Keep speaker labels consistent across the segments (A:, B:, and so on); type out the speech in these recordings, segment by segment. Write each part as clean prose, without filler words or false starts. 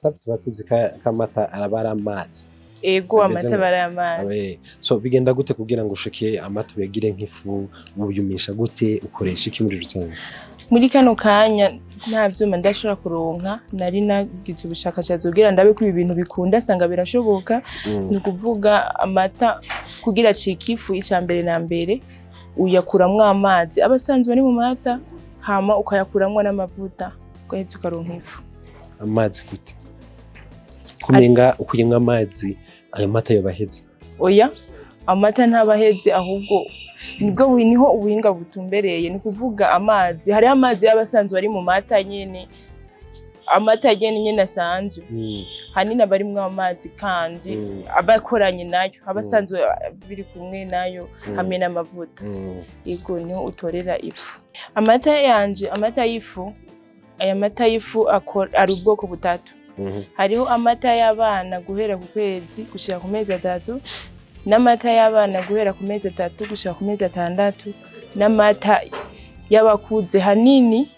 A: Tuba tuzi ko amata araba ari amazi.
B: Ego.
A: Ameze
B: Amata aba ari amazi.
A: So bigenda gute kugira ngo ushike amata uyagire nk'ifu? Uyumisha gute? Ukoresha iki muri rusange?
B: Muri kano kanya nta vyuma ndashobora kuronka. Nari nagize ubushakashatsi kugira ndabe ko ibi bintu bikunda, sanga birashoboka. Ni ukuvuga amata kugira acike ifu, ica mbere na mbere uyakuramwo amazi aba asanzwe ari mu mata, hama ukayakuramwo n'amavuta, ugaheza ukaronka ifu.
A: Amazi gute? Kumenga ukuyemwo amazi, ayo mata yoba aheze?
B: Oya, amata ntaba aheze, ahubwo nibwo niho ubuhinga butumbereye. Ni kuvuga amazi, hariho amazi aba asanzwe ari mu mata nyene, amata nyene asanzwe, hanini aba arimwo amazi kandi aba akoranye nayo, aba asanzwe biri kumwe nayo hamwe n'amavuta. Yego, niho utorera ifu. Amata yanje, amata y'ifu, aya mata y'ifu ari ubwoko butatu. Hariho amata y'abana guhera ku kwezi gushika ku mezi 3, n'amata y'abana guhera ku mezi 3 gushika ku mezi 6, n'amata y'abakuze, hanini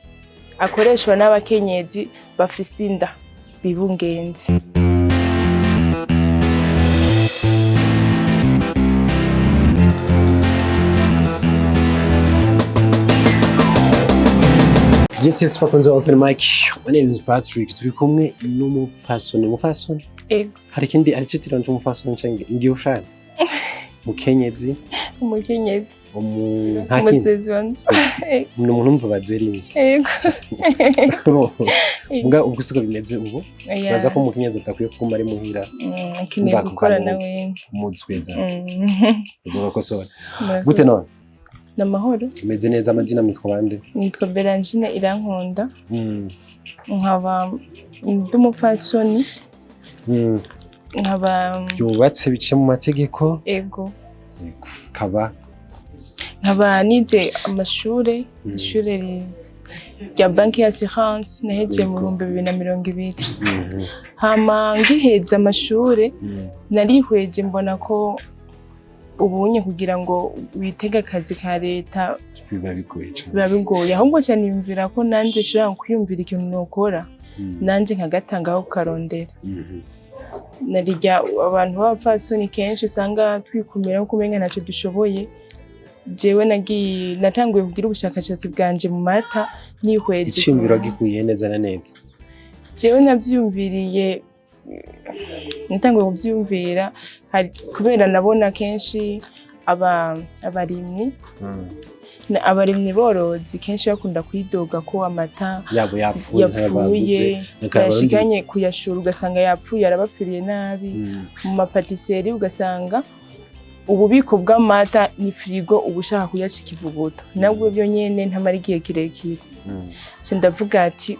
B: akoreshwa n'abakenyezi bafise inda bibungenze.
A: Yes, bakunze open mic. My name is Patrick. Turi kumwe n'umupfasoni. Umupfasoni?
B: Ego.
A: Hari ikindi, hari icitiro c'umupfasoni canke ngiye ushaka? Mukenyezi?
B: Umukenyezi.
A: Nta kindi?
B: Umuzezi wanje.
A: Ni umuntu umva bazera inzu.
B: Ego.
A: Mbwa ubwo siko bimeze ubu.
B: Oya.
A: Baza ko umukenyezi adakwiye kuguma ari muhira.
B: Akeneye
A: Umva ako
B: gukora
A: kantu.
B: na wene.
A: Umuzweza. Uzogakosora.
B: Murakoze.
A: Gute none?
B: Ni amahoro.
A: Umeze neza? Amazina mwitwa bande?
B: Nitwa Berangine Irankunda, nkaba ndi umupfasoni, nkaba
A: Yubatse biciye mu mategeko?
B: Ego.
A: Kaba
B: Nkaba nize amashure, ishure rya banki ya assurance, nahejeje mu 2020. Hama ngiheza amashure, narihweje mbona ko ubunye kugira ngo witege akazi ka leta
A: biba bigoye cane.
B: Biba bigoye. Ahubwo cyane niyumvira ko nanje nshobora kwiyumvira ikintu nokora, nanje nkagatangaho kukarondera. Narirya abantu b'abapfasoni kenshi usanga twikumira nko kumenga ntacyo dushoboye. Jewe nagiye natanguye kugira ubushakashatsi bwanje mu mata nihweje.
A: Iciyumviro gikuye neza na neza?
B: Jewe navyiyumviriye, natanguye kuvyiyumvira kubera nabona kenshi abarimyi abarimyi borozi kenshi bakunda kwidoga ko amata
A: yabo yapfuye, ntayabaguze.
B: yapfuye, yashikanye kuyashura ugasanga yapfuye, arabapfiriye nabi. Mu mapatisserie ugasanga ububiko bw'amata ni firigo, uba ushaka kuyaca ikivuguto, nabwo byo nyene ntamara igihe kirekire. Nca ndavuga ati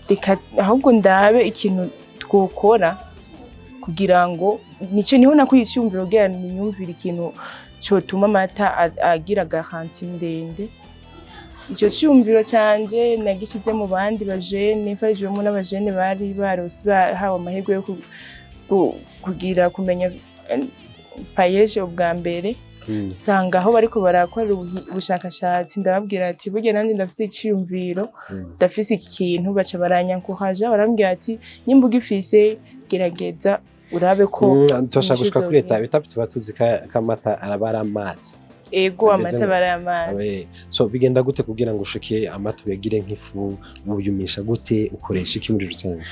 B: reka ahubwo ndabe ikintu twokora kugira ngo nicyo niho nakuye icyumviro kugira niyumvire ikintu cotuma amata agira garantie ndende. Ico ciyumviro canje nagishize mu bandi bajene, mfashijwemo n'abajene bari barose bahawe amahirwe yo kugira kumenya PAEEJ ubwa mbere, sanga aho bariko barakorera ubushakashatsi, ndababwira ati burya nanjye ndafise iciyumviro, ndafise iki kintu. Baca baranyankuhaja, barambwira ati nimba ugifise gerageza urabe ko
A: Turashaka gushika kuri
B: inyishu.
A: leta bita tuba tuzi ko amata araba ari amazi.
B: Ego.
A: Ameze
B: Amata aba ari amazi.
A: So bigenda gute kugira ngo ushike amata uyagire nk'ifu? Uyumisha gute? Ukoresha iki muri rusange?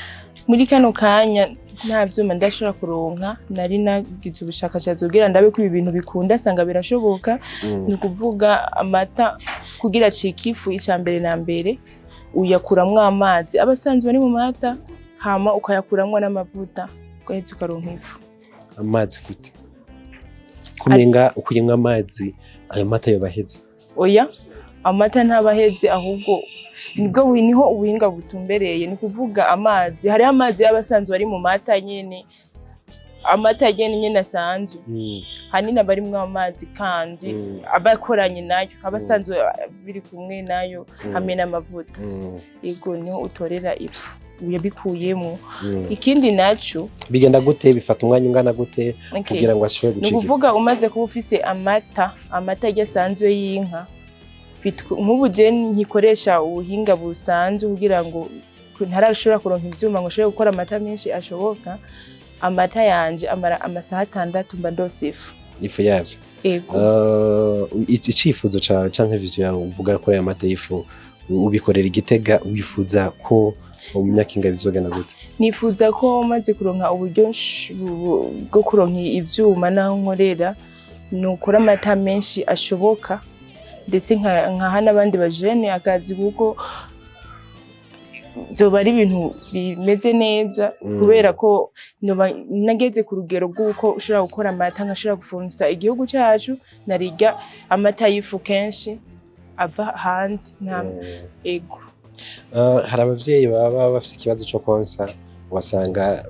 B: Muri kano kanya nta vyuma ndashobora kuronka. Nari nagize ubushakashatsi kugira ndabe ko ibi bintu bikunda, sanga birashoboka. Ni ukuvuga amata kugira acike ifu, ica mbere na mbere uyakuramwo amazi aba asanzwe ari mu mata, hama ukayakuramwo n'amavuta, ugaheza ukaronka ifu.
A: Amazi gute? Kumenga ukuyemwo amazi, ayo mata yoba aheze?
B: Oya, amata ntaba aheze, ahubwo nibwo niho ubuhinga butumbereye. Ni ukuvuga amazi, hariho amazi aba asanzwe ari mu mata nyene, amata nyene asanzwe, hanini aba arimwo amazi kandi aba akoranye nayo, aba asanzwe biri kumwe nayo hamwe n'amavuta. Yego, niho utorera ifu uyabikuyemo. Ikindi naco,
A: Bigenda gute? Bifata umwanya ungana gute kugira ngo ashobore
B: Ni
A: gucika ifu?
B: ukuvuga umaze kuba ufise amata, amata asanzwe y'inka, nk'ubu je nkikoresha ubuhinga busanzwe kugira ngo Ntarashobora kuronka ivyuma ngo nshobore gukora amata menshi ashoboka. Amata yanje amara amasaha 6, mba ndose ifu.
A: Ifu yavyo?
B: Ego.
A: Icifuzo cawe canke vision yawe uvuga ko aya mata y'ifu ubikorera i Gitega, wifuza ko mu myaka ingahe bizogenda gute?
B: Nifuza ko maze kuronka uburyo bwo kuronka ivyuma n'aho nkorera, nukora amata menshi ashoboka, ndetse nkaha n'abandi bajene akazi, kuko vyoba ari ibintu bimeze neza, kubera ko noba nageze ku rugero rw'uko ushobora gukora amata nkashobora gufundisa igihugu cacu, narirya amata y'ifu kenshi ava hanze nta. Ego.
A: Hari abavyeyi baba bafise ikibazo co konsa, ugasanga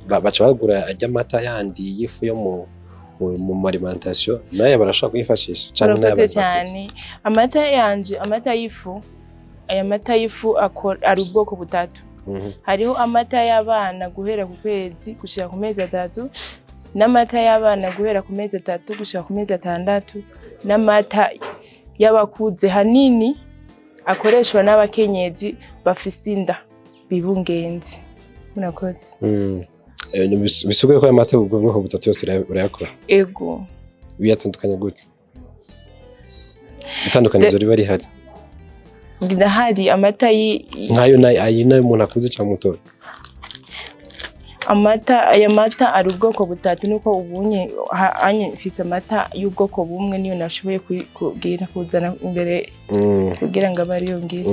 A: baca bagura arya amata yandi y'ifu yo mu alimentation, nayo barashobora kuyifashisha canke
B: Murakoze
A: n'ay'abantu bakuze?
B: cyane. Amata yanje, amata y'ifu, aya mata y'ifu ari ubwoko butatu. Hariho amata y'abana guhera ku kwezi gushika ku mezi 3, n'amata y'abana guhera ku mezi 3 gushika ku mezi 6, n'amata y'abakuze, hanini akoreshwa n'abakenyezi bafise inda bibungenze. Murakoze.
A: Bisubire ko ayo mata ubwo bwoko butatu yose urayakora?
B: Ego.
A: Biyatandukanya gute? Itandukanirizo riba rihari?
B: Rirahari. Amata
A: Nk'ayo nayo, ayo nayo umuntu akuze canke mutoya?
B: Amata, aya mata ari ubwoko butatu, nuko ubunye anye mfise amata y'ubwoko bumwe, niyo nashoboye kugira kuzana imbere kugira ngo abe ariyo ngira.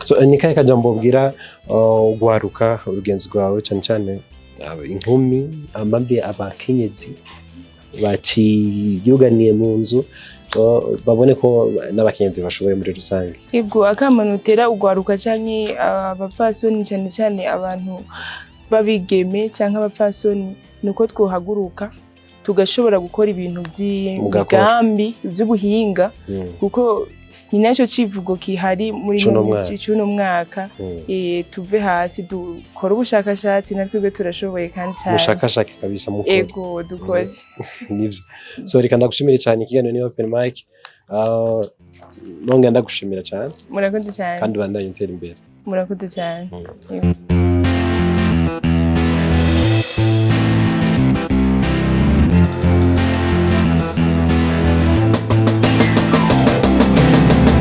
A: So ni kahe kajambo ubwira ugwaruka urugenzi rwawe, cyane cyane inkumi, amambi, abakenyezi baciyuganiye mu nzu, babone ko n'abakenyezi bashoboye muri rusange?
B: Yego, akamo notera ugwaruka canke abapfasoni, cane cane abantu b'abigeme canke abapfasoni, nuko twohaguruka tugashobora gukora ibintu
A: Mugakora.
B: vy'imigambi vy'ubuhinga, kuko ni naco civugo kihari muri
A: Cuno mwaka.
B: Cuno mwaka. Tuve hasi dukore ubushakashatsi, na twebwe turashoboye kandi cane.
A: Mushakashake kabisa, mukore.
B: Ego, dukore.
A: Nivyo. So reka ndagushimire cyane. Ikiganiro ni open mic. Nongera ndagushimira cyane.
B: Murakoze cyane.
A: Kandi ubandanye utera imbere.
B: Murakoze cyane.